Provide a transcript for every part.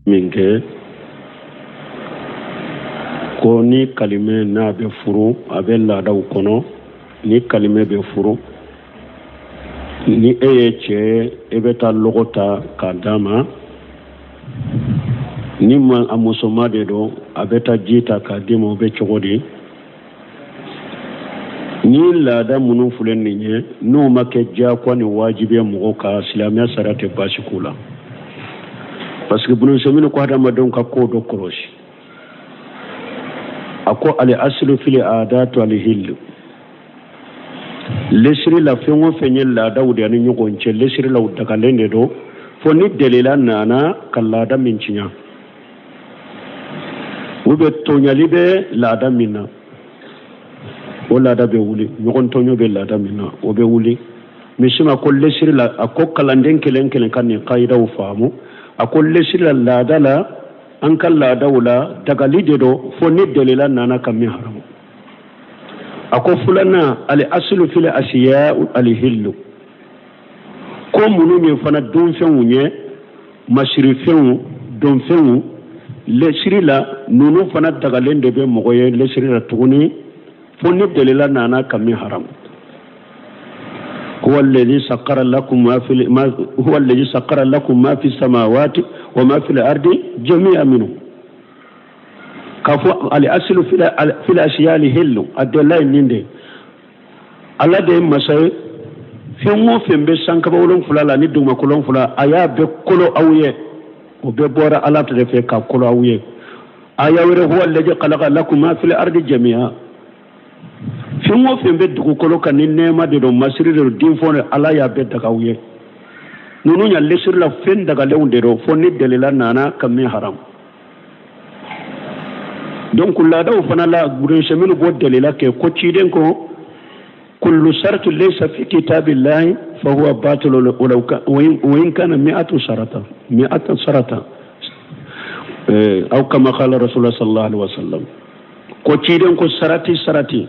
Min kɛ ko ni kalimɛ n'a bɛ furu, a bɛ laadaw kɔnɔ, ni kalimɛ bɛ furu, ni e ye cɛ ye, e bɛ taa lɔgɔ ta k'a d'a ma. Ni a musoma de don, a bɛ taa ji ta k'a d'i ma. O bɛ cogo di? Ni laada minnu filɛ nin ye, n'u ma kɛ diyagoya ni wajibi ye mɔgɔw kan, silamɛya sariya tɛ baasi k'u la, parce que Ibunu Usɛmini ko hadamadenw ka ko dɔ kɔlɔsi. A ko ali asilu fili aadatu alihillu. Lesiri la, fɛn o fɛn ye laadaw de ani ɲɔgɔn cɛ, lesiri la, u dagalen de don, fo ni delila nana ka laada min tiɲɛ ou bien tɔɲali bɛ laada min na, o laada bɛ wuli. Ɲɔgɔn tɔɲɔ bɛ laada min na, o bɛ wuli. Misima ko lesiri la, a ko kalanden kelen kelen ka nin kayidaw faamu. A ko lesiri la, laada la, an ka laadaw la, dagali de don, fo ni delila nana ka min haramu. A ko filanan, ali asilu fili asiya alihillu. Ko minnu ye fana dunfɛnw ye, masirifɛnw, donfɛnw, lesiri la, ninnu fana dagalen de bɛ mɔgɔ ye lesiri la tuguni, fo ni delila nana ka min haramu. Huwa alladhi sakkara lakum ma fi ma huwa alladhi sakkara lakum ma fi samawati wa ma fi al-ardi jami'an minhu. K'a fɔ ali asilu fil asiya alihillu, a delila ye nin de. Ala de ye masa ye, fɛn o fɛn bɛ sankaba wolonfila la ni dugumakolo wolonfila, a y'a bɛɛ kolo aw ye. O bɛɛ bɔra Ala de fɛ ka kolo aw ye. Aya wɛrɛ, huwa alladhi khalaqa lakum ma fil ardi jami'a. Fɛn o fɛn bɛ dugukolo kan, ni nɛɛma de don, masiri de don, dinfɛnw de, Ala y'a bɛɛ daga aw ye. Ninnu ya lesiri la, fɛn dagalenw de don, fo ni delila nana ka min haram. Donc laadaw fana la, gurunse minnu b'o delila kɛ ko ciden ko kullu saratu laysa fi kitabillahi fa huwa batil wa in kana mi'atu sarata mi'ata sarata, aw kama qala rasulullah sallallahu alaihi wasallam. Ko ciden ko sarati sarati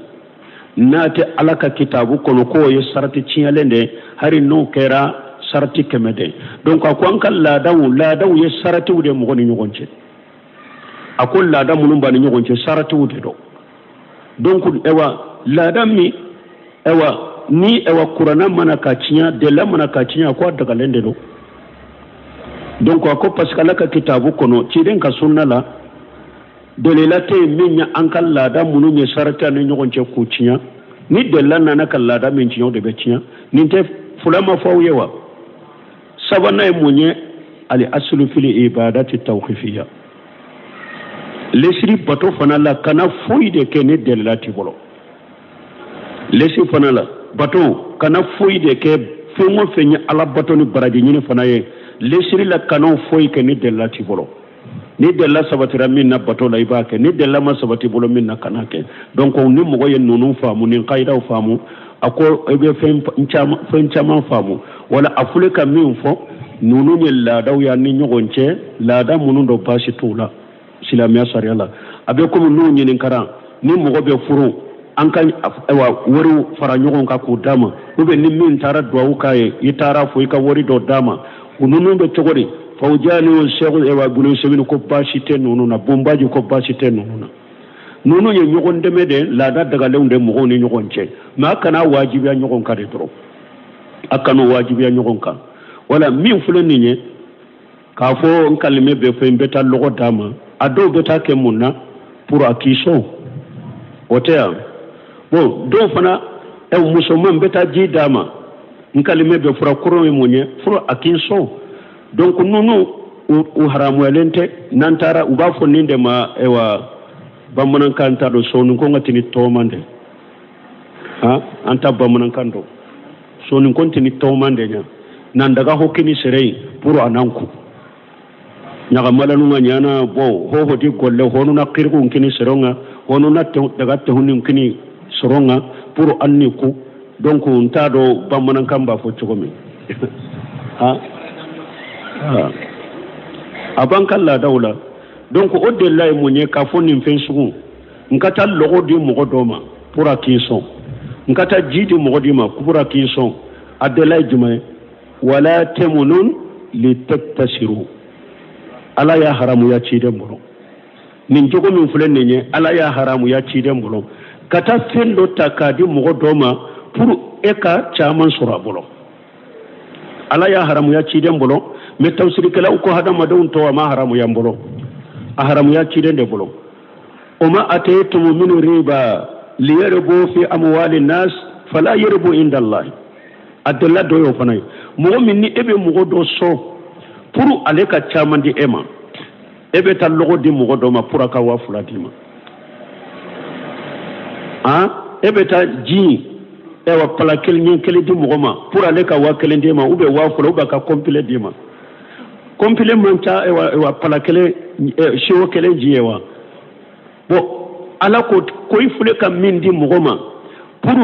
n'a tɛ Ala ka kitabu kɔnɔ, k'o ye sarati tiɲɛlen de, hari n'o kɛra sarati 100 de. Donc a ko an ka laadaw ye saratiw de mɔgɔ ni ɲɔgɔn cɛ. A ko laada minnu b'an ni ɲɔgɔn cɛ, saratiw de don. Donc ɛwa, laada min, ɛwa, ni ɛwa kuranna mana ka tiɲɛ, delila mana ka tiɲɛ, a ko a dagalen de don. Donc a ko parce que Ala ka kitabu kɔnɔ, ciden ka sunna la, delila tɛ yen min ye an ka laada minnu ye sarati ni ɲɔgɔn cɛ k'u tiɲɛ. Ni delila nana ka laada min tiɲɛ, o de bɛ tiɲɛ. Nin tɛ fula ma fɔ aw ye wa? Sabanan ye mun ye? Ali asulu fili ibadati tawqifiya. Lesiri bato fana la, kana foyi de kɛ ni delila t'i bolo. Lesi fana la, bato, kana foyi de kɛ. Fɛn o fɛn ye Ala bato ni baraji ɲini fana ye lesiri la, kana foyi kɛ ni delila t'i bolo. Ni delila sabatira min na bato la, i b'a kɛ. Ni delila ma sabati bolo min na, kana kɛ. Donc ni mɔgɔ ye ninnu faamu, ni kayidaw faamu, a ko i bɛ fɛn caman faamu. Wala a fule ka min fɔ, ninnu ye laadaw y'an ni ɲɔgɔn cɛ, laada minnu don, baasi t'u la silamɛya sariya la. A bɛ komi n'u ɲininkara, ni mɔgɔ bɛ furu, an ka ayiwa wariw fara ɲɔgɔn kan k'u d'a ma, ou bien ni min taara duwawu k'a ye, i taara fo i ka wari dɔ d'a ma, u ninnu bɛ cogo di? Fawujani sɛku ɛwa Ibunu Usɛmini ko baasi tɛ ninnu na. Bonbaji ko baasi tɛ ninnu na. Ninnu ye ɲɔgɔn dɛmɛ de, laada dagalenw de mɔgɔw ni ɲɔgɔn cɛ, mais a kana wajibiya ɲɔgɔn kan de dɔrɔn, a kana wajibiya ɲɔgɔn kan. Wala min filɛ nin ye, k'a fɔ n kalimɛ bɛ fɛ, n bɛ taa lɔgɔ d'a ma, a dɔw bɛ taa kɛ mun na? Pour a k'i sɔn, o tɛ yan. Bon, dɔw fana, ɛ, musoman, n bɛ taa ji d'a ma, n kalimɛ bɛ fura kɔrɔ ye mun ye? Fura a k'i sɔn. Donc ninnu u haramuyalen tɛ. N'an taara, u b'a fɔ nin de ma, ayiwa, bamanankan t'a dɔn, sɔɔni ko ka tini tɔɔman de han, an ta bamanankan dɔn, sɔɔni ko tini tɔɔman de ɲa nan daga hokkini sere pour a nan ku ñagamalanu ŋa ñana. Bon, hohoti golle honuna kirkun kini seronga, honuna daga tehunin kini soronga pour anni ku. Donc n t'a dɔn bamanankan b'a fɔ cogo min. Ha, a b'an ka laadaw la. Donc o delila ye mun ye? K'a fɔ nin fɛn sugu, n ka taa lɔgɔ di mɔgɔ dɔ ma pour a k'i sɔn, n ka taa ji di mɔgɔ di ma pour a k'i sɔn, a delila ye jumɛn ye? Wala tamunun litaktasiru. Ala y'a haramuya ciden bolo. Nin jogo min filɛ nin ye, Ala y'a haramuya ciden bolo, ka taa fɛn dɔ ta k'a di mɔgɔ dɔ ma pour e ka caman sɔrɔ a bolo. Ala y'a haramuya ciden bolo, mais tafsirikɛlaw ko hadamadenw tɔ a ma haramuya n bolo, a haramuya ciden de bolo. O ma ataytum min riba liyarbu fi amwali nas fala yarbu inda Allah. A delila dɔ y'o fana ye. Mɔgɔ min ni e bɛ mɔgɔ dɔ sɔn pour ale ka caman di e ma, e bɛ taa lɔgɔ di mɔgɔ dɔ ma pour a ka 2000 d'i ma, han, e bɛ taa ji ɛwa pala kelen ɲɛ kelen di mɔgɔ ma pour ale ka 1000 d'i ma, ou bien 2000, ou bien ka complet d'i ma. Complet man ca, ɛwa pala kelen, siwo kelen ji ye wa. Bon, Ala ko ko i filɛ ka min di mɔgɔ ma pour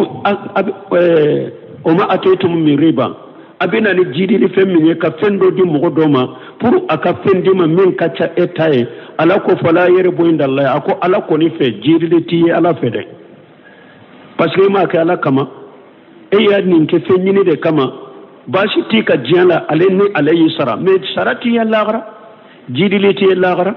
o ma ataytum min riba, a bɛ na ni jidili fɛn min ye ka fɛn dɔ di mɔgɔ dɔ ma pour a ka fɛn d'i ma min ka ca e ta ye. Ala ko fala yarbu inda Allah, a ko Ala kɔni fɛ jidili t'i ye Ala fɛ dɛ, parce que e m'a kɛ Ala kama, e y'a nin kɛ fɛn ɲini de kama. Baasi t'i ka diɲɛ la, ale ni ale y'i sara, mais sara t'i ye lahara, jidili t'i ye lahara.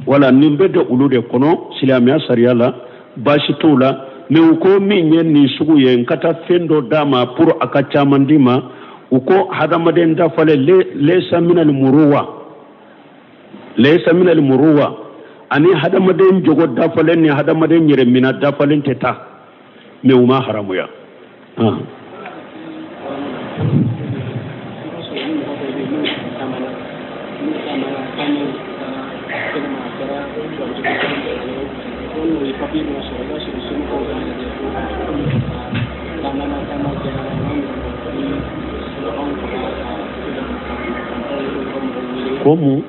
Wala nin bɛ don olu de kɔnɔ silamɛya sariya la, baasi t'o la. Mais u ko min ye nin sugu ye, n ka taa fɛn dɔ d'a ma pour a ka caman d'i ma, u ko hadamaden dafalen laysa minal muruwa, laysa minal muruwa, ani hadamaden jogo dafalen ni hadamaden yɛrɛ mina dafalen tɛ taa, mais u ma haramuya. Ko mun?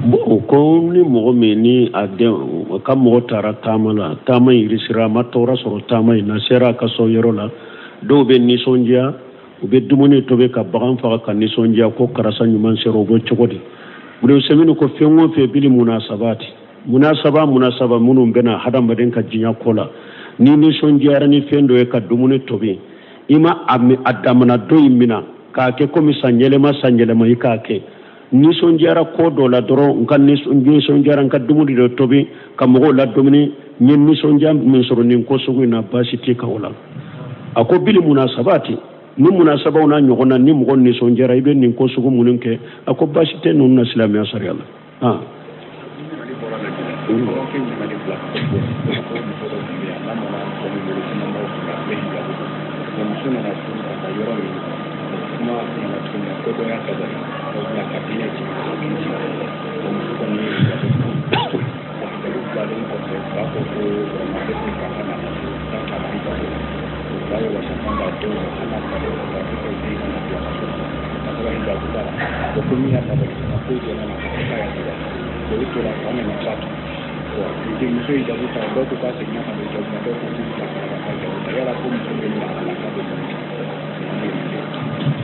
Bon, ko ni mɔgɔ min ni a den ka mɔgɔ taara taama la, taama in réussira, a ma tɔɔrɔ sɔrɔ taama in na, sera a ka so yɔrɔ la, dɔw bɛ nisɔndiya, u bɛ dumuni tobi ka bagan faga ka nisɔndiya ko karisa ɲuman sera. O bɛ cogo di? Sɛmini ko fɛn o fɛn bili munasabati, munasaba munasaba minnu bɛna hadamaden ka diɲɛ ko la, ni nisɔndiyara ni fɛn dɔ ye ka dumuni tobi, i ma a damana dɔ in minɛ k'a kɛ komi san yɛlɛma san yɛlɛma, i k'a kɛ nisɔndiyara ko dɔ la dɔrɔn, n ka nisɔndiyara, n ka dumuni dɔ tobi ka mɔgɔw la dumuni, n ye nisɔndiya min sɔrɔ nin ko sugu in na, baasi t'i kan o la. A ko bili munasabati, ni munasabaw n'a ɲɔgɔn na, ni mɔgɔ nisɔndiyara i bɛ nin ko sugu minnu kɛ, a ko baasi tɛ ninnu na silamɛya sariya la.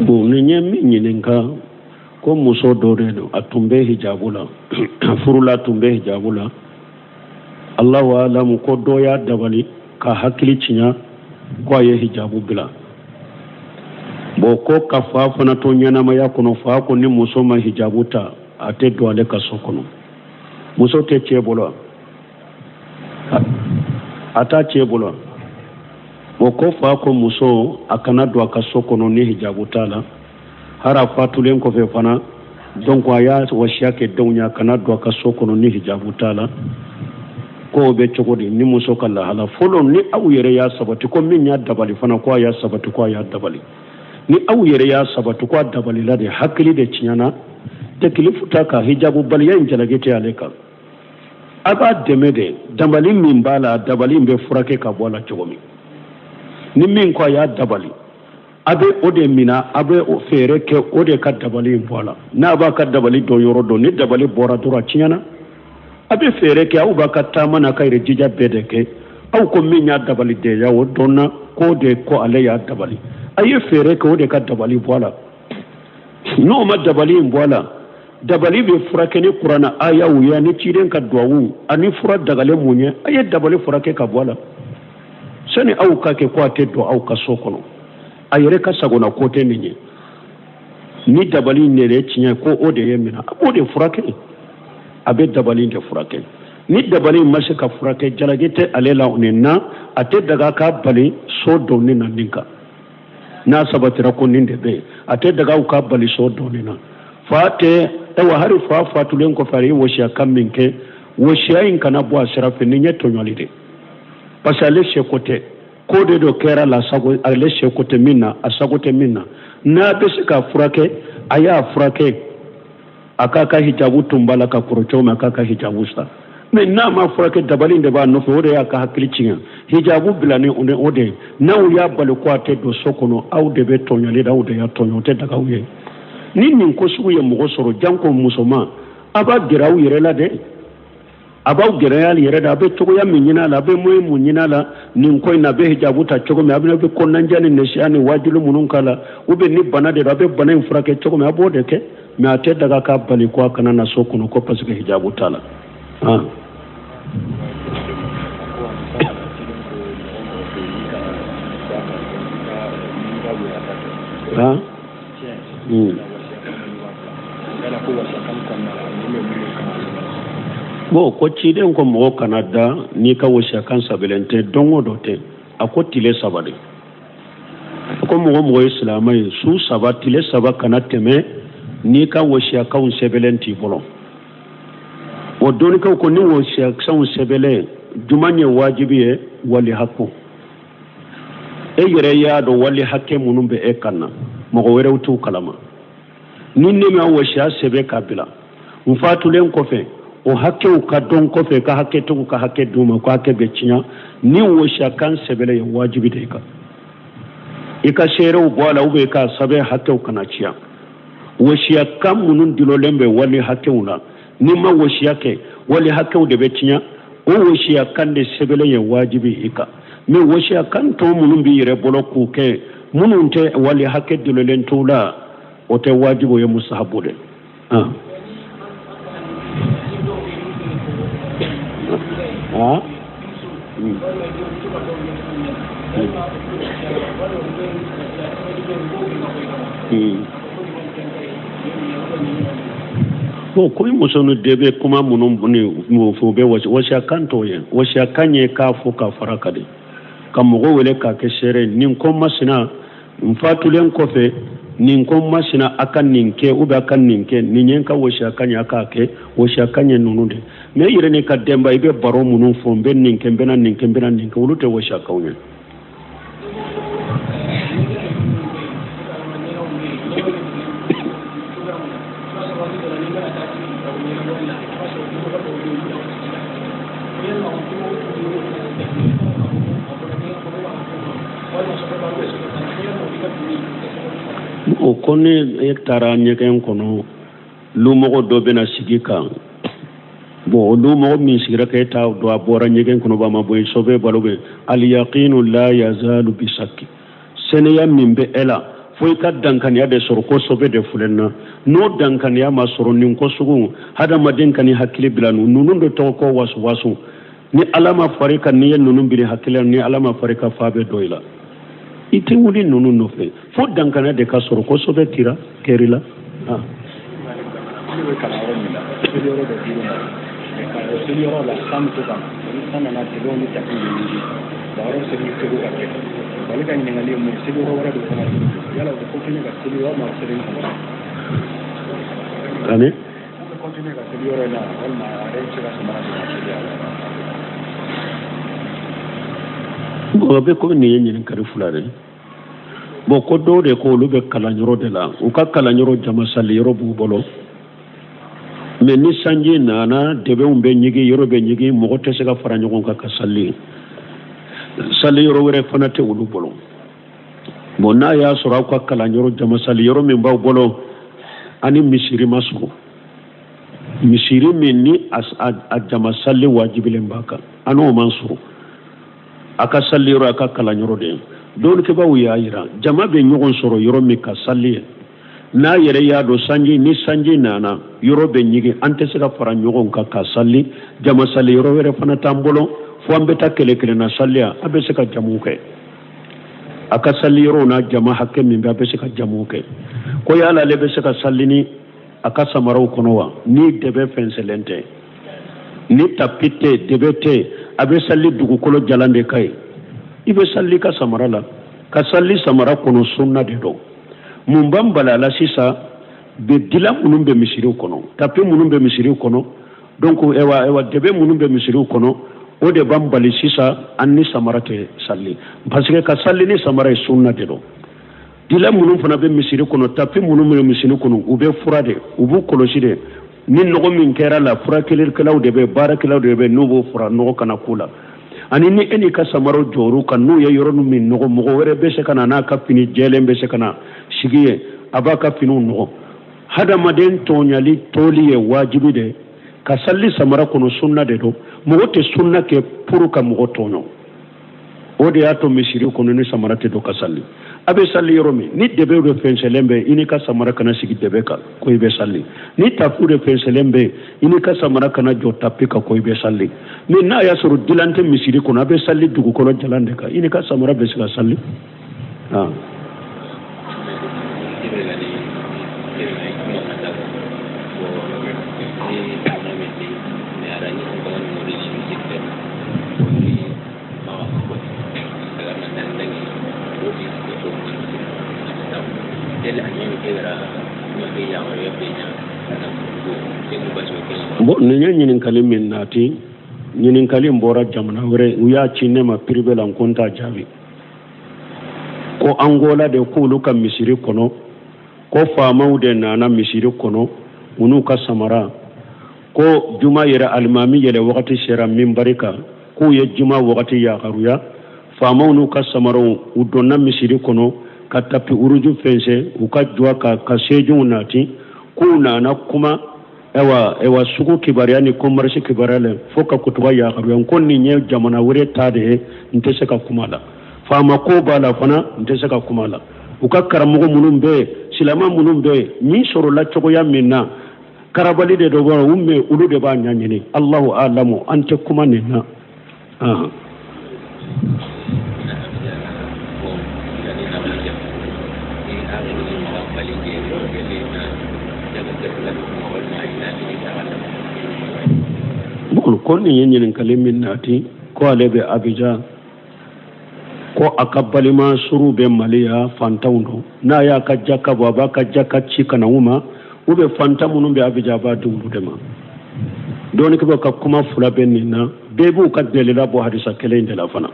Bon, nin ye min ɲininka ko muso dɔ de don, a tun bɛ hijabu la, furula tun bɛ hijabu la, Allahu alamu, ko dɔ y'a dabali ka hakili tiɲɛ ko a ye hijabu bila. Bon, ko ka fa fana to ɲɛnamaya kɔnɔ, fa ko ni muso ma hijabu ta, a tɛ don ale ka so kɔnɔ. Muso tɛ cɛ bolo, a t'a cɛ bolo. O ko fa ko muso a kana don a ka so kɔnɔ ni hijabu t'a la. Har a fatulen kɔfɛ fana, donc a y'a wasiya kɛ denw ye, a kana don a ka so kɔnɔ ni hijabu t'a la. Ko o bɛ cogo di ni muso ka lahala fɔlɔ? Ni aw yɛrɛ y'a sabati ko min y'a dabali fana, ko a y'a sabati, ko a y'a dabali, ni aw yɛrɛ y'a sabati ko a dabalila de, hakili de tiɲɛna, tekilifu ta ka hijabu baliya in jalaki tɛ ale kan. A b'a dɛmɛ de, dabali min b'a la, dabali in bɛ furakɛ ka bɔ a la cogo min. Ni min ko a y'a dabali, a bɛ o de minɛ, a bɛ o fɛɛrɛ kɛ o de ka dabali in bɔ a la. N'a b'a ka dabali dɔn yɔrɔ dɔn, ni dabali bɔra dɔrɔn a tiɲɛna, a bɛ fɛɛrɛ kɛ, aw b'a ka taama n'a ka yɛrɛ jija bɛɛ de kɛ. Aw ko min y'a dabali deya, o dɔnna k'o de ko ale y'a dabali, a ye fɛɛrɛ kɛ o de ka dabali bɔ a la. N'o ma dabali in bɔ a la, Dabali bɛ furakɛ ni kuranna ayaw ye ani ciden ka duwawu ani fura dagalen mun ye, a ye dabali furakɛ ka bɔ a la sani aw ka kɛ ko a tɛ don aw ka so kɔnɔ. A yɛrɛ ka sagona ko tɛ nin ye. Ni dabali in de ye tiɲɛ ko o de ye minɛ, a b'o de furakɛ, a bɛ dabali in de furakɛ. Ni dabali in ma se ka furakɛ, jalaki tɛ ale la nin na, a tɛ daga k'a bali so donni na nin kan. N'a sabatira ko nin de bɛ yen, a tɛ daga aw k'a bali so donni na. Fa tɛ ayiwa, hali fa fatulen kɔfɛ a ye wasiya kan min kɛ, wasiya in kana bɔ a sira fɛ. Nin ye tɔɲɔli de, parce que ale seko tɛ, ko de dɔ kɛra la sago, ale seko tɛ min na, a sago tɛ min na. N'a bɛ se k'a furakɛ, a y'a furakɛ. A k'a ka hijabu tun b'a la ka kɔrɔ cogo min, a k'a ka hijabu san. Mais n'a ma furakɛ, dabali in de b'a nɔfɛ, o de y'a ka hakili tiɲɛ. Hijabu bila ni o de ye. N'aw y'a bali ko a tɛ don so kɔnɔ, aw de bɛ tɔɲɔli la, aw de y'a tɔɲɔ, o tɛ daga aw ye. Ni nin ko sugu ye mɔgɔ sɔrɔ, janko musoman, a b'a gɛrɛ aw yɛrɛ la dɛ, a b'aw gɛrɛ aw yɛrɛ la. A bɛ cogoya min ɲini a la, a bɛ moyen mun ɲini a la nin ko in na, a bɛ hijabu ta cogo min, a bɛ kɔnɔnajɛ ni nɛsiya ni waajuli minnu k'a la, ou bien ni bana de don, a bɛ bana in furakɛ cogo min, a b'o de kɛ. Mais a tɛ daga k'a bali ko a kana na so kɔnɔ ko parce que hijabu t'a la. Bon, ko ciden ko mɔgɔ kana da n'i ka wasiyakan sɛbɛnlen tɛ don o dɔ tɛ, a ko tile 3 de. A ko mɔgɔ mɔgɔ ye silamɛ ye, su 3 tile 3 kana tɛmɛ n'i ka wasiyakanw sɛbɛnlen t'i bolo. O dɔnnikaw ko ni wasiyakanw sɛbɛnlen jumɛn ye wajibi ye, wali hakɛ. E yɛrɛ y'a dɔn wali hakɛ minnu bɛ e kan na, mɔgɔ wɛrɛw t'u kalama. Ni ne ma wasiya sɛbɛn ka bila n fatulen kɔfɛ, o hakɛw ka dɔn kɔfɛ, ka hakɛtigiw ka hakɛ d'u ma, ko hakɛ bɛ tiɲɛ. Ni wasiyakan sɛbɛnlen ye wajibi de i kan, i ka seerew bɔ a la, ou bien i k'a sɛbɛn hakɛw kana tiɲɛ. Wasiyakan minnu dulonlen bɛ wali hakɛw la, n'i ma wasiya kɛ, wali hakɛw de bɛ tiɲɛ. O wasiyakan de sɛbɛnlen ye wajibi i kan. Mais wasiyakan tɔ minnu b'i yɛrɛ bolo k'u kɛ, minnu tɛ wali hakɛ dulonlen t'u la, o tɛ wajibi, o ye musahabu de. Bon, komi muso ni den bɛ kuma minnu ni fɔ, u bɛ wasiyakan t'o ye. Wasiyakan ye k'a fɔ ka fara ka de, ka mɔgɔ wele k'a kɛ seere, nin ko masina n fatulen kɔfɛ, nin ko masina a ka nin kɛ ou bien a ka nin kɛ, nin ye n ka wasiyakan ye, a k'a kɛ. Wasiyakan ye ninnu de. Mais i yɛrɛ n'i ka denba, i bɛ baro minnu fɔ, n bɛ nin kɛ, n bɛna nin kɛ, n bɛna nin kɛ, olu tɛ wasiyakanw ye. O ko ni e taara ɲɛgɛn kɔnɔ, lumɔgɔ dɔ bɛna sigi kan. Bon, o lumɔgɔ min sigira k'e t'a dɔn a bɔra ɲɛgɛn kɔnɔ ba ma bɔ yen, sɔfɛ balo bɛ. Aliyakinu la yazalu bisaki, sɛnɛya min bɛ e la, fo i ka dankaniya de sɔrɔ ko sɔfɛ de filɛ na. N'o dankaniya ma sɔrɔ, nin ko sugu hadamaden ka ni hakili bila ninnu de tɔgɔ ko wasuwasu. Ni Ala ma fari kan, n'i ye ninnu biri hakili la, ni Ala ma fari kan, fa bɛ dɔ i la. I tɛ wuli ninnu nɔfɛ fo dankaniya de ka sɔrɔ ko sɔfɛ tira kɛri la. Ani bon, a bɛ komi nin ye ɲininkali fila de ye. Bon, ko dɔw de ko olu bɛ kalanyɔrɔ de la, u ka kalanyɔrɔ jama sali yɔrɔ b'u bolo, mais ni sanji nana, dɛbɛnw bɛ ɲigin, yɔrɔ bɛ ɲigin, mɔgɔ tɛ se ka fara ɲɔgɔn kan ka sali. Sali yɔrɔ wɛrɛ fana tɛ olu bolo. Bon, n'a y'a sɔrɔ aw ka kalanyɔrɔ jama sali yɔrɔ min b'aw bolo, ani misiri ma sɔrɔ, misiri min ni a jama sali wajibilen b'a kan, a n'o man sɔrɔ, a ka sali yɔrɔ a ka kalanyɔrɔ de ye. Dɔnnikɛbaaw y'a yira jama bɛ ɲɔgɔn sɔrɔ yɔrɔ min ka sali ye, N'a yɛrɛ y'a dɔn sanji ni sanji nana yɔrɔ bɛ ɲigin, an tɛ se ka fara ɲɔgɔn kan ka sali jama sali yɔrɔ wɛrɛ fana t'an bolo fo an bɛ taa kelen kelen na sali yan, a bɛ se ka jamu kɛ a ka sali yɔrɔw n'a jama hakɛ min bɛ, a bɛ se ka jamu kɛ. Ko yala ale bɛ se ka sali ni a ka samaraw kɔnɔ wa? Ni dɛbɛ fɛnsɛlen tɛ, ni tapi tɛ, dɛbɛ tɛ, a bɛ sali dugukolo jalan de kan yen. I bɛ sali ka samara la, ka sali samara kɔnɔ sunna de don. Mun b'an bali a la sisan? Bɛ dilan minnu bɛ misiriw kɔnɔ, tapi minnu bɛ misiriw kɔnɔ, donc ewa ewa dɛbɛ minnu bɛ misiriw kɔnɔ, o de b'an bali sisan an ni samara tɛ sali, parce que ka sali ni samara ye sunna de don. Dilan minnu fana bɛ misiri kɔnɔ, tapi minnu bɛ misiri kɔnɔ, u bɛ fura de, u b'u kɔlɔsi de. Ni nɔgɔ min kɛra la, furakɛlikɛlaw de bɛ, baarakɛlaw de bɛ, n'u b'o fura nɔgɔ kana k'u la. Ani ni e n'i ka samaraw jɔr'u kan, n'u ye yɔrɔ min nɔgɔ, mɔgɔ wɛrɛ bɛ se ka na n'a ka fini jɛlen bɛ se ka na sigi yen, a b'a ka finiw nɔgɔ. Hadamaden tɔɲali toli ye wajibi de. Ka sali samara kɔnɔ sunna de don. Mɔgɔ tɛ sunna kɛ pour ka mɔgɔ tɔɲɔ. O de y'a to misiri kɔnɔ ni samara tɛ don ka sali. A bɛ sali yɔrɔ min, ni dɛbɛw de fɛnsɛlen bɛ, i n'i ka samara kana sigi dɛbɛ kan ko i bɛ sali. Ni tapiw de fɛnsɛlen bɛ, i n'i ka samara kana jɔ tapi kan ko i bɛ sali. Mais n'a y'a sɔrɔ dilan tɛ misiri kɔnɔ, a bɛ sali dugukolo jalan de kan, i n'i ka samara bɛ se ka sali. Bon, nin ye ɲininkali min nati, ɲininkali in bɔra jamana wɛrɛ, u y'a ci ne ma privé la, n ko n t'a jaabi. Ko Angola de, k'olu ka misiri kɔnɔ, ko faamaw de nana misiri kɔnɔ u n'u ka samara, ko juma yɛrɛ alimami yɛlɛ wagati sera minbari kan, k'u ye juma wagati yakaruya, faamaw n'u ka samaraw u donna misiri kɔnɔ ka tapi uruju fɛnsɛn, u ka jɔ ka sejunw nati, k'u nana kuma ewa ewa sugu kibaruya ni commerce kibaruya la fo ka kutuba yakaruya. Ko nin ye jamana wɛrɛ ta de ye, n tɛ se ka kuma la. Faama ko b'a la fana, n tɛ se ka kuma la. U ka karamɔgɔ minnu bɛ yen, silamɛ minnu bɛ yen, min sɔrɔla cogoya min na, karabali de dɔ bɔra u mɛ, olu de b'a ɲɛɲini. Allahu alamu, an tɛ kuma nin na. Bon, ko nin ye ɲininkali min nati, ko ale bɛ Abidjan, ko a ka balima suru bɛ Mali ya, fantanw don, n'a y'a ka jaka bɔ, a b'a ka jaka ci ka na u ma, u bɛ fantan minnu bɛ Abidjan, a b'a di olu de ma. Dɔnnikɛbaaw ka kuma fila bɛ nin na, bɛɛ b'u ka dalila bɔ hadisa kelen in de la fana.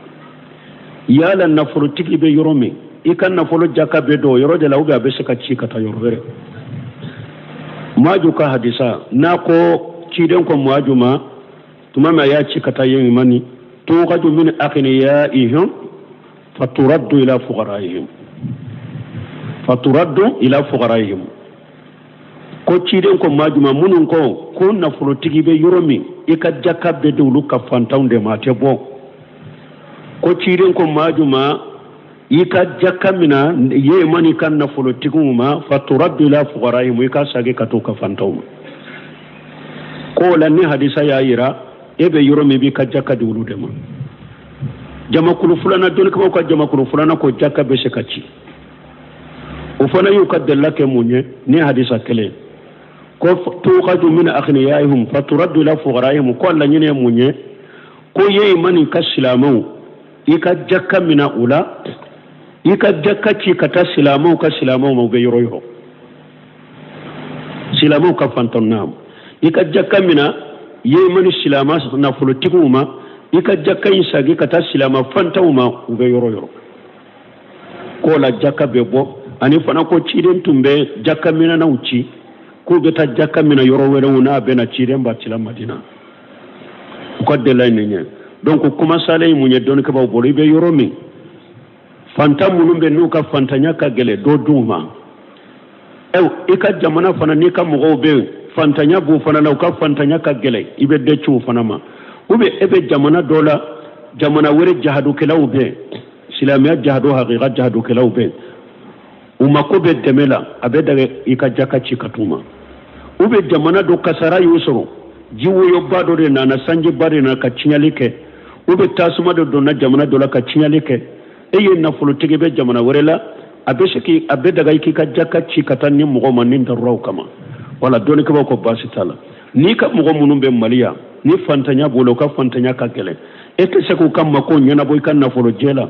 Yala nafolotigi bɛ yɔrɔ min, i ka nafolo jaka bɛ don o yɔrɔ de la, ou bien a bɛ se ka ci ka taa yɔrɔ wɛrɛ? Muaju ka hadisa n'a ko ciden ko Muaju ma tuma min a y'a ci ka taa Yemani, tukhadu min aghniyaihim faturaddu ila fuqaraihim, faturaddu ila fuqaraihim. Ko ciden ko Muaju ma minnu ko nafolotigi bɛ yɔrɔ min, i ka jaka bɛ di olu ka fantanw de ma, a tɛ bɔ. Ko ciden ko Muaju ma i ka jaka mina Yemani ka nafolotigiw ma, faturaddu ila fuqaraihim, i ka sagi ka t'u ka fantanw ma. Ko la ni hadisa y'a yira e bɛ yɔrɔ min, b'i ka jaka di olu de ma. Jamakulu filanan, dɔnnikɛbaaw ka jamakulu filanan ko jaka bɛ se ka ci. O fana y'u ka dalila kɛ mun ye ni hadisa kelen ko tukhadu min aghniyaihim faturaddu ila fuqaraihim. Ko laɲini ye mun ye? Ko Yemani ka silamɛw, i ka jaka mina u la, i ka jaka ci ka taa silamɛw ka silamɛw ma, u bɛ yɔrɔ yɔrɔ, silamɛw ka fantanw na. I ka jaka mina Yemani silamɛ nafolotigiw ma, i ka jaka in sagi ka taa silamɛ fantanw ma, u bɛ yɔrɔ yɔrɔ. K'o la jaka bɛ bɔ. Ani fana ko ciden tun bɛ jaka minɛnaw ci k'u bɛ taa jaka minɛ yɔrɔ wɛrɛw, n'a bɛna ciden b'a cila Madina. U ka dalila ye nin ye. Donc kuma salen ye mun ye dɔnnikɛbaaw bolo? I bɛ yɔrɔ min, fantan minnu bɛ n'u ka fantanya ka gɛlɛn, dɔ d'u ma. I ka jamana fana n'i ka mɔgɔw bɛ yen, fantanya b'u fana la, u ka fantanya ka gɛlɛn, i bɛ dɔ ci u fana ma. Ou bien e bɛ jamana dɔ la, jamana wɛrɛ jahadukɛlaw bɛ yen, silamɛya jahadu hakika jahadukɛlaw bɛ yen. U mako bɛ dɛmɛ la, a bɛ daga i ka jaka ci ka t'u ma. U bɛ jamana dɔ kasara y'u sɔrɔ, jiwoyoba dɔ de nana, sanjiba de nana ka tiɲɛli kɛ, u bɛ tasuma dɔ donna jamana dɔ la ka tiɲɛli kɛ. E ye nafolotigi bɛ jamana wɛrɛ la, a bɛ se k'i a bɛ daga i k'i ka jaka ci ka taa ni mɔgɔ ma ni daruraw kama. Wala dɔnnikɛbaaw ko baasi t'a la. N'i ka mɔgɔ minnu bɛ Mali yan, ni fantanya b'o la, u ka fantanya ka gɛlɛn, e tɛ se k'u ka mako ɲɛnabɔ i ka nafolojɛ la.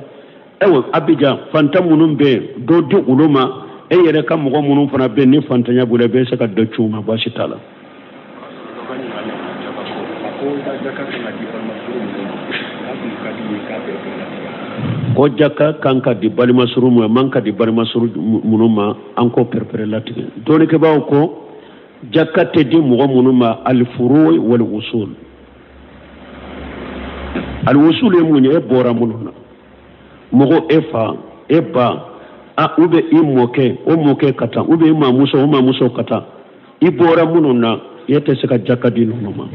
Ayiwa, Abijan fantan minnu bɛ yen, dɔ di olu ma. E yɛrɛ ka mɔgɔ minnu fana bɛ yen ni fantanya b'u la, i bɛ se ka dɔ ci u ma, baasi t'a la. Ko jaka kan ka di balima surun ma, man ka di balima surun minnu ma, an k'o pɛrɛpɛrɛ latigɛ. Dɔnnikɛbaaw ko jaka tɛ di mɔgɔ minnu ma, alifuru wal usul. Alwusul ye mun ye? E bɔra minnu na, mɔgɔ e fa, e ba, a u bɛ i mɔkɛ, o mɔkɛ ka taa, u bɛ i mamuso, o mamuso ka taa, i bɔra minnu na, e tɛ se ka jaka di ninnu ma,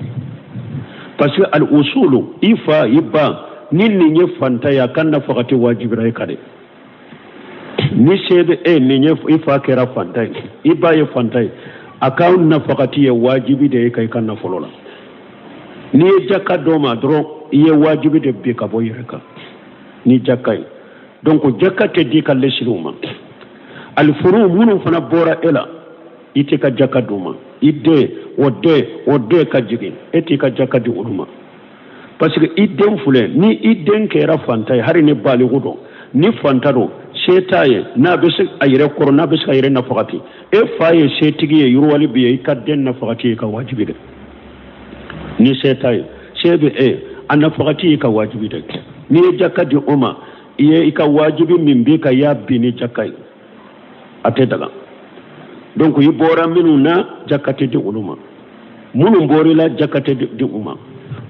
parce que alwusulu, i fa, i ba, ni nin ye fantan ye, a ka nafakati wajibira e kan dɛ. Ni se bɛ e nin ye, i fa kɛra fantan ye, i ba ye fantan ye, a ka nafakati ye wajibi de ye ka i ka nafolo la. N'i ye jaka d'o ma dɔrɔn, i ye wajibi de bin ka bɔ i yɛrɛ kan ni jaka ye. Donc jaka tɛ di ka lesiriw ma. Alifuru minnu fana bɔra e la, i t'i ka jaka d'u ma. I den, o den, o den ka jigin, e t'i ka jaka di olu ma, parce que i den filɛ, ni i den kɛra fantan ye, hali ni baliku don, ni fantan don, se t'a ye, n'a bɛ se a yɛrɛ kɔrɔ, n'a bɛ se ka yɛrɛ nafakati, e fa ye setigi ye, yiriwali bɛ ye, i ka den nafakati ye ka wajibi dɛ. Ni se t'a ye, se bɛ e, a nafakati ye ka wajibi dɛ. N'i ye jaka di o ma, i ye i ka wajibi min b'i kan, i y'a bin ni jaka ye, a tɛ daga. Donc i bɔra minnu na, jaka tɛ di olu ma. Minnu bɔra i la, jaka tɛ di u ma.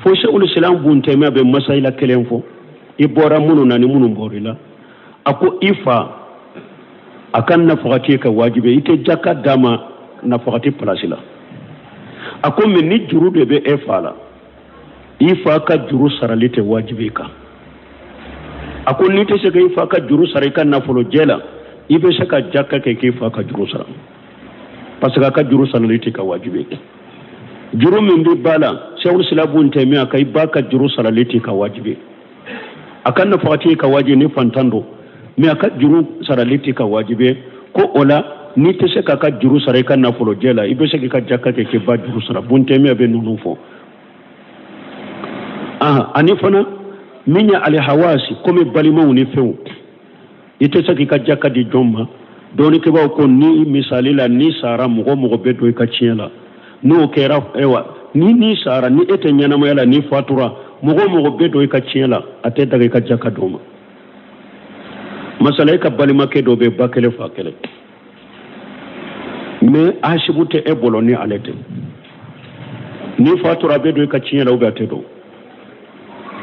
Fo Sɛkul Islam Bun Taymiya bɛ masayila kelen fɔ, i bɔra minnu na ni minnu bɔra i la. A ko i fa, a ka nafakati ka wajibi, i tɛ jaka d'a ma nafakati pilasi la. A ko mais ni juru de bɛ e fa la, i fa ka juru sarali tɛ wajibi i kan. A ko n'i tɛ se ka i fa ka juru sara i ka nafolo jɛ la, i bɛ se ka jaka kɛ k'i fa ka juru sara, parce que a ka juru sarali tɛ ka wajibi. Juru min bɛ ba la, Sɛkul Islam Bun Taymiya ka i ba ka juru sarali tɛ ka wajibi. A ka nafakati ka wajibi ni fantan don, mais a ka juru sarali tɛ ka wajibi. Ko o la, n'i tɛ se k'a ka juru sara i ka nafolo jɛ la, i bɛ se k'i ka jaka kɛ k'i ba juru sara. Bun Taymiya bɛ ninnu fɔ. Ani fana min ye alihawasi, komi balimaw ni fɛnw, i tɛ se k'i ka jaka di jɔn ma. Dɔnnikɛbaaw ko ni misali la, n'i sara, mɔgɔ mɔgɔ bɛ don i ka tiɲɛ la, n'o kɛra, ayiwa, ni n'i sara, ni e tɛ ɲɛnamaya la, n'i fatura, mɔgɔ mɔgɔ bɛ don i ka tiɲɛ la, a tɛ daga i ka jaka d'o ma. Masala, e ka balimakɛ dɔ bɛ ba kelen fa kelen, mais asibu tɛ e bolo ni ale tɛ. N'i fatura, a bɛ don i ka tiɲɛ la ou bien a tɛ don?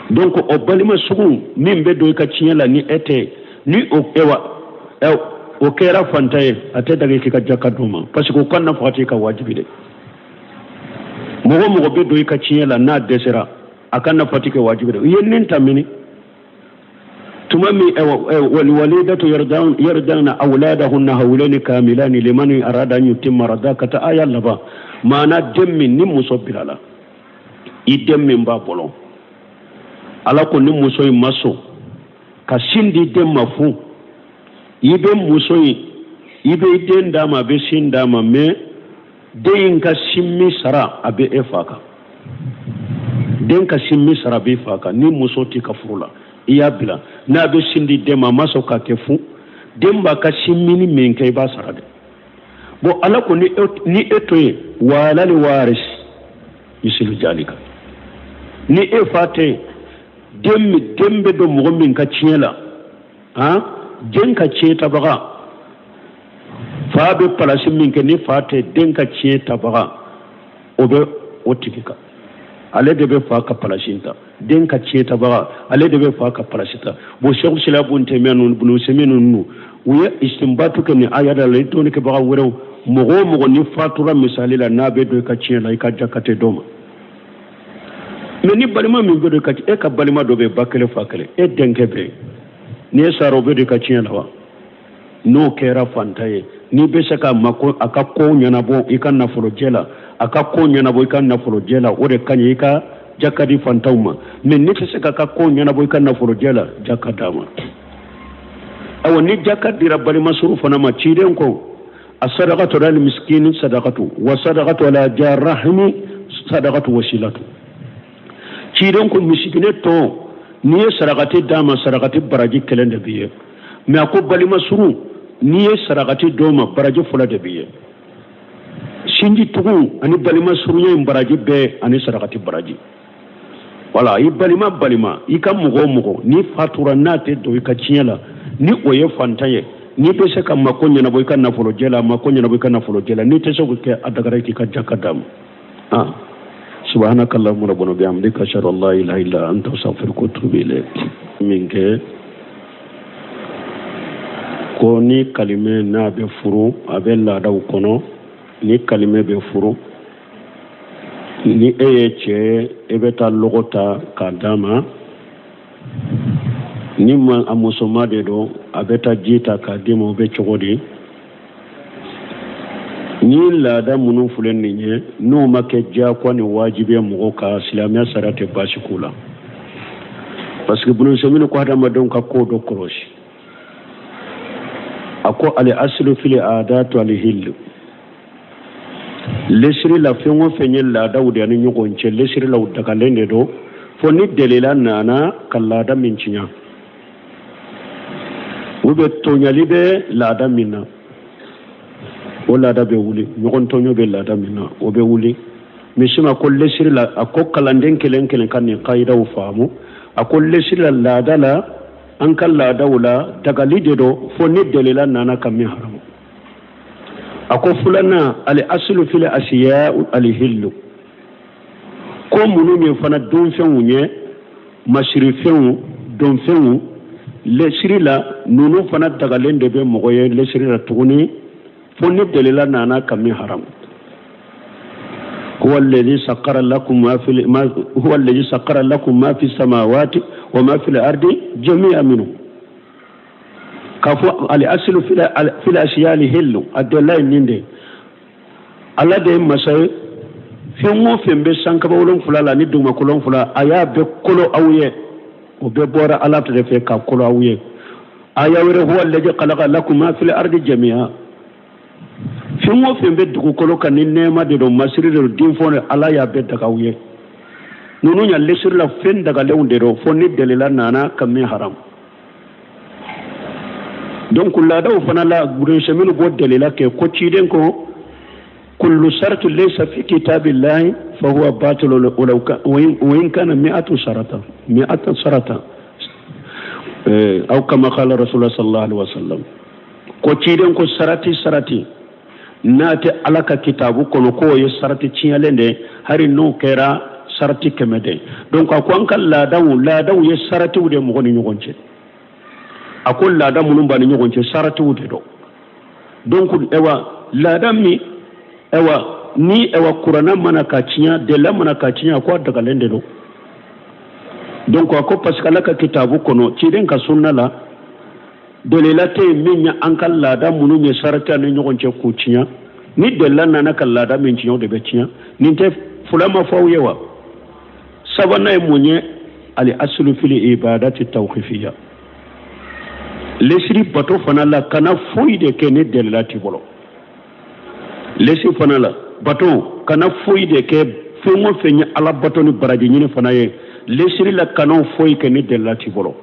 Donc o balima sugu min bɛ don i ka tiɲɛ la ni e tɛ, ni o ewa o kɛra fantan ye, a tɛ daga k'i ka jaka d'o ma, parce que o ka nafaga t'i ka wajibi dɛ. Mɔgɔ mɔgɔ bɛ don i ka tiɲɛ la n'a dɛsɛra, a ka nafa t'i kɛ wajibi dɛ. I ye nin ta mini tuma min, walwalidatu yardana awladahunna hawlaini kamilani liman arada an yutimma rada, ka taa aya laban. Maana den min ni muso bilala, i den min b'a bolo, Ala ko ni muso in ma sɔn ka sin di den ma fu, i bɛ muso in, i bɛ i den d'a ma, a bɛ sin d'a ma, mais den in ka sin min sara, a bɛ e fa kan. Den ka sin min sara, a bɛ e fa kan. Ni muso t'i ka furu la, i y'a bila, n'a bɛ sin di den ma, a ma sɔn k'a kɛ fu, den b'a ka sin minni min kɛ, i b'a sara dɛ. Bon, Ala ko ni e to yen, wala li waris misilu jalika, ni e fa tɛ yen, den bɛ don mɔgɔ min ka tiɲɛ la, han, den ka tiɲɛ tabaga, fa bɛ palasi min kɛ, ni fa tɛ, den ka tiɲɛ tabaga, o bɛ o tigi kan, ale de bɛ fa ka palasi ta. Den ka tiɲɛ tabaga, ale de bɛ fa ka palasi ta. Bon, Sɛku Sila bun Taymiya ninnu, Bunu Usaymin ninnu, u ye istinbatu kɛ nin aya la, i dɔnnikɛbaga wɛrɛw. Mɔgɔ o mɔgɔ ni fatura misali la, n'a bɛ don i ka tiɲɛ la, i ka jaka tɛ d'o ma. Mais ni balima min bɛ don i ka, e ka balima dɔ bɛ ba kelen fa kelen, e denkɛ bɛ yen, n'i ye sara, o bɛ don i ka tiɲɛ la wa? N'o kɛra fantan ye, n'i bɛ se ka mako a ka ko ɲɛnabɔ i ka nafolojɛ la, a ka ko ɲɛnabɔ i ka nafolojɛ la, o de ka ɲi i ka jaka di fantanw ma. Mais n'i tɛ se k'a ka ko ɲɛnabɔ i ka nafolojɛ la, jaka d'a ma. Awa, ni jaka dira balimasuru fana ma, ciden ko a sadakatu ala miskini sadakatu wa sadakatu ala jarahimi sadakatu wasilatu. Ciden ko misikine tɔ, n'i ye sarakati d'a ma, sarakati baraji kelen de b'i ye. Mais a ko balimasuru, n'i ye sarakati d'o ma, baraji fila de b'i ye. Sinji tugu ani balima surunya in baraji bɛɛ ani sarakati baraji. Wala i balima balima, i ka mɔgɔ o mɔgɔ n'i fatura n'a tɛ don i ka tiɲɛ la, ni o ye fantan ye, n'i bɛ se ka mako ɲɛnabɔ i ka nafolojɛ la, mako ɲɛnabɔ i ka nafolojɛ la. N'i tɛ se k'o kɛ, a dagara i k'i ka jaka d'a ma. Ah, subhanaka allahumma rabbana bihamdika, ashhadu an la ilaha illa anta, astaghfiruka wa atubu ilayk. Min kɛ ko ni kalimɛ n'a bɛ furu, a bɛ laadaw kɔnɔ, ni kalimɛ bɛ furu, ni e ye cɛ ye, e bɛ taa lɔgɔ ta k'a d'a ma. Ni ma a musoma de don, a bɛ taa ji ta k'a d'i ma. O bɛ cogo di? Ni laada minnu filɛ nin ye, n'o ma kɛ diyagoya ni wajibi ye mɔgɔw kan, silamɛya sariya tɛ baasi k'u la, parce que Ibunu Usayimini ko hadamadenw ka ko dɔ kɔlɔsi. A ko ali asilu fili aadatu alihillu. Lesiri la, fɛn o fɛn ye laadaw de ye ni ɲɔgɔn cɛ, lesiri la, u dagalen de don fo ni delila nana ka laada min tiɲɛ, u bɛ tɔɲali bɛ laada min na, o laada bɛ wuli. Ɲɔgɔn tɔɲɔ bɛ laada min na, o bɛ wuli. Misima ko lesiri la, a ko kalanden kelen kelen ka nin kayidaw faamu. A ko lesiri la, laada la, an ka laadaw la, dagali de don fo ni delila nana ka min haramu. A ko filanan, ali asilu fili asiya alihillu. Ko minnu ye fana dunfɛnw ye, masirifɛnw, donfɛnw, lesiri la, ninnu fana dagalen de bɛ mɔgɔ ye lesiri la tuguni fo ni delila nana ka min haramu. Huwa alladhi sakkara lakum ma fi ma huwa alladhi sakkara lakum ma fi samawati wa ma fi al-ardi jami'an minhu. K'a fɔ ali asilu fil asiya alihillu, a delila ye nin de. Ala de ye masa ye, fɛn o fɛn bɛ sankaba wolonfila la ni dugumakolo wolonfila, a y'a bɛɛ kolo aw ye. O bɛɛ bɔra Ala de fɛ ka kolo aw ye. Aya wɛrɛ, huwa alladhi khalaqa lakum ma fil ardi jami'a. Fɛn o fɛn bɛ dugukolo kan, ni nɛɛma de don, masiri de don, denfɛnw de, Ala y'a bɛɛ daga aw ye. Ninnu ya lesiri la, fɛn dagalenw de don fo ni delila nana ka min haram. Donc laadaw fana la, gurunse minnu b'o delila kɛ ko ciden ko kullu saratu laysa fi kitabillahi fa huwa batil walaw wa in kana mi'atu sarata mi'ata sarata, aw kama qala rasulullah sallallahu alaihi wasallam. Ko ciden ko sarati sarati n'a tɛ Ala ka kitabu kɔnɔ, k'o ye sarati tiɲɛlen de, hari n'o kɛra sarati 100 de. Donc a ko an ka laadaw ye saratiw de mɔgɔ ni ɲɔgɔn cɛ. A ko laada minnu b'a ni ɲɔgɔn cɛ, saratiw de don. Donc ewa laada min, ewa ni ewa kuranna mana ka tiɲɛ, delila mana ka tiɲɛ, a ko a dagalen de don. Donc a ko parce que Ala ka kitabu kɔnɔ, ciden ka sunna la, delila tɛ yen min ye an ka laada minnu ye sarati ni ɲɔgɔn cɛ k'u tiɲɛ. Ni delila nana ka laada min tiɲɛ, o de bɛ tiɲɛ. Nin tɛ fila ma fɔ aw ye wa? Sabanan ye mun ye? Ali asulu fili ibadati tawqifiya. Lesiri bato fana la, kana foyi de kɛ ni delila t'i bolo. Lesi fana la, bato, kana foyi de kɛ, fɛn o fɛn ye Ala bato ni baraji ɲini fana ye, lesiri la, kana foyi kɛ ni delila t'i bolo.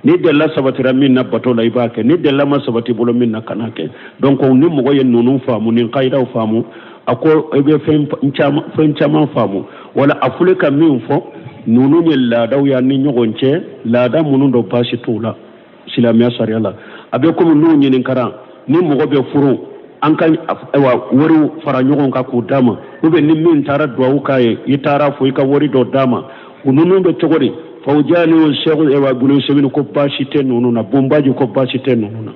Ni delila sabatira min na bato la, i b'a kɛ. Ni delila ma sabati bolo min na, kana kɛ. Donc ni mɔgɔ ye ninnu faamu, ni kayidaw faamu, a ko i bɛ fɛn caman faamu. Wala a fule ka min fɔ, ninnu ye laadaw ya ni ɲɔgɔn cɛ, laada minnu don baasi t'u la silamɛya sariya la. A bɛ komi n'u ɲininkara, ni mɔgɔ bɛ furu, an ka ayiwa wariw fara ɲɔgɔn kan k'u d'a ma, ou bien ni min taara duwawu k'a ye, i taara fo i ka wari dɔ d'a ma, u ninnu bɛ cogo di? Fawjani Sɛku ewa Bunu Semini ko baasi tɛ ninnu na. Bonbaji ko baasi tɛ ninnu na.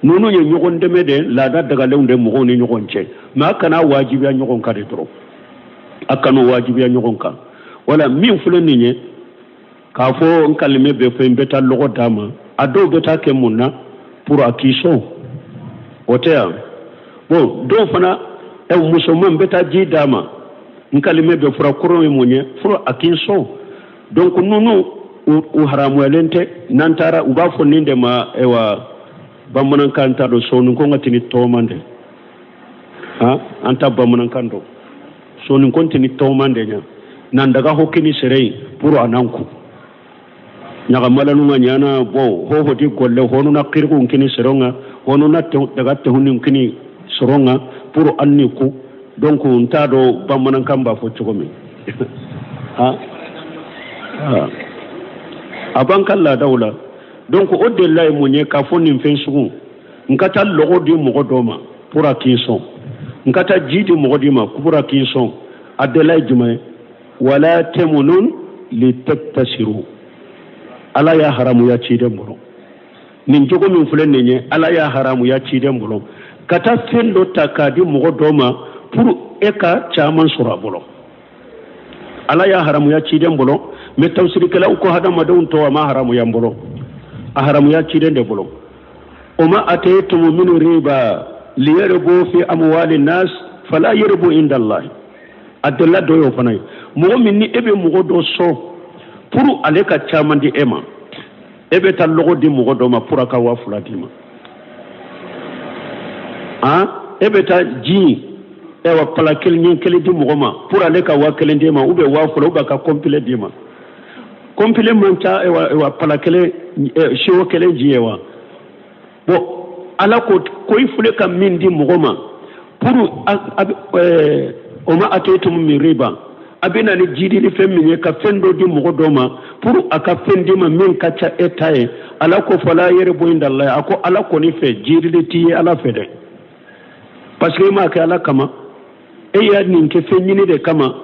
Ninnu ye ɲɔgɔn dɛmɛ de, laada dagalenw de mɔgɔw ni ɲɔgɔn cɛ. Mais a kana wajibiya ɲɔgɔn kan de dɔrɔn, a kana wajibiya ɲɔgɔn kan. Wala min filɛ nin ye, k'a fɔ n kalimɛ bɛ fɛ, n bɛ taa lɔgɔ d'a ma, a dɔw bɛ taa kɛ mun na? Pour a k'i sɔn. O tɛ yan. Bon, dɔw fana, ɛ, musoman bɛ taa ji d'a ma, n kalimɛ bɛ fura kɔrɔ ye mun ye? Fura a k'i sɔn. Donc ninnu u haramuyalen tɛ. N'an taara, u b'a fɔ nin de ma, ayiwa, bamanankan t'a dɔn, sɔɔni ka tini tɔɔman de han, an ta bamanankan dɔn, sɔɔni ko tini tɔɔman de ɲa nan daga ho kini sere yin pour a nan ku ɲagamalanu ŋa ɲana. Bon, ho hoti golle honuna kirikun kini sero ŋa, honuna daga tehunin kini soro ŋa pour an ni ku. Donc n t'a dɔn bamanankan b'a fɔ cogo min. Ha, a b'an ka laadaw la. Donc o delila ye mun ye? K'a fɔ nin fɛn sugu, n ka taa lɔgɔ di mɔgɔ dɔ ma pour a k'i sɔn, n ka taa ji di mɔgɔ di ma pour a k'i sɔn, a delila ye jumɛn ye? Wala tamunun litaktasiru. Ala y'a haramuya ciden bolo. Nin jogo min filɛ nin ye, Ala y'a haramuya ciden bolo, ka taa fɛn dɔ ta k'a di mɔgɔ dɔ ma pour e ka caman sɔrɔ a bolo. Ala y'a haramuya ciden bolo. Mais tafsirikɛlaw ko hadamadenw tɔ, a ma haramuya n bolo, a haramuya ciden de bolo. O ma ataytum min riba liyarbu fi amwali nas fala yarbu inda Allah. A delila dɔ y'o fana ye. Mɔgɔ min ni e bɛ mɔgɔ dɔ sɔn pour ale ka caman di e ma, e bɛ taa lɔgɔ di mɔgɔ dɔ ma pour a ka 2000 d'i ma, han, e bɛ taa ji, ayiwa, pala kelen ɲɛ kelen di mɔgɔ ma pour ale ka 1000 d'i ma, ou bien 2000, ou bien ka complet d'i ma. Complet man ca, ayiwa, ayiwa, pala kelen, siwo kelen ji ye wa. Bon, Ala ko ko i filɛ ka min di mɔgɔ ma pour o ma ataytum min riba, a bɛ na ni jidili fɛn min ye ka fɛn dɔ di mɔgɔ dɔ ma pour a ka fɛn d'i ma min ka ca e ta ye, Ala ko fala yarbu inda Allah. A ko Ala kɔni fɛ, jidili t'i ye Ala fɛ dɛ, parce que e m'a kɛ Ala kama, e y'a nin kɛ fɛn ɲini de kama.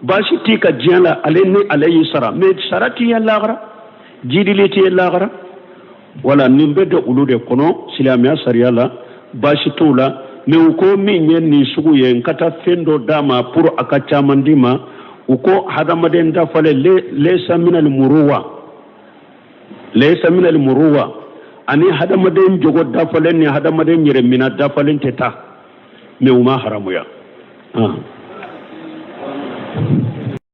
Baasi t'i ka diɲɛ la, ale ni ale y'i sara, mais sara t'i ye lahara, jidili t'i ye lahara. Wala nin bɛ de olu de kɔnɔ silamɛya sariya la, baasi t'o la. Mais u ko min ye nin sugu ye, n ka taa fɛn dɔ d'a ma pour a ka caman di ma, u ko hadamaden dafalen, laysa minal muruwa, laysa minal muruwa, ani hadamaden jogo dafalen ni hadamaden yɛrɛ mina dafalen tɛ taa. Mais u ma haramuya. Ah.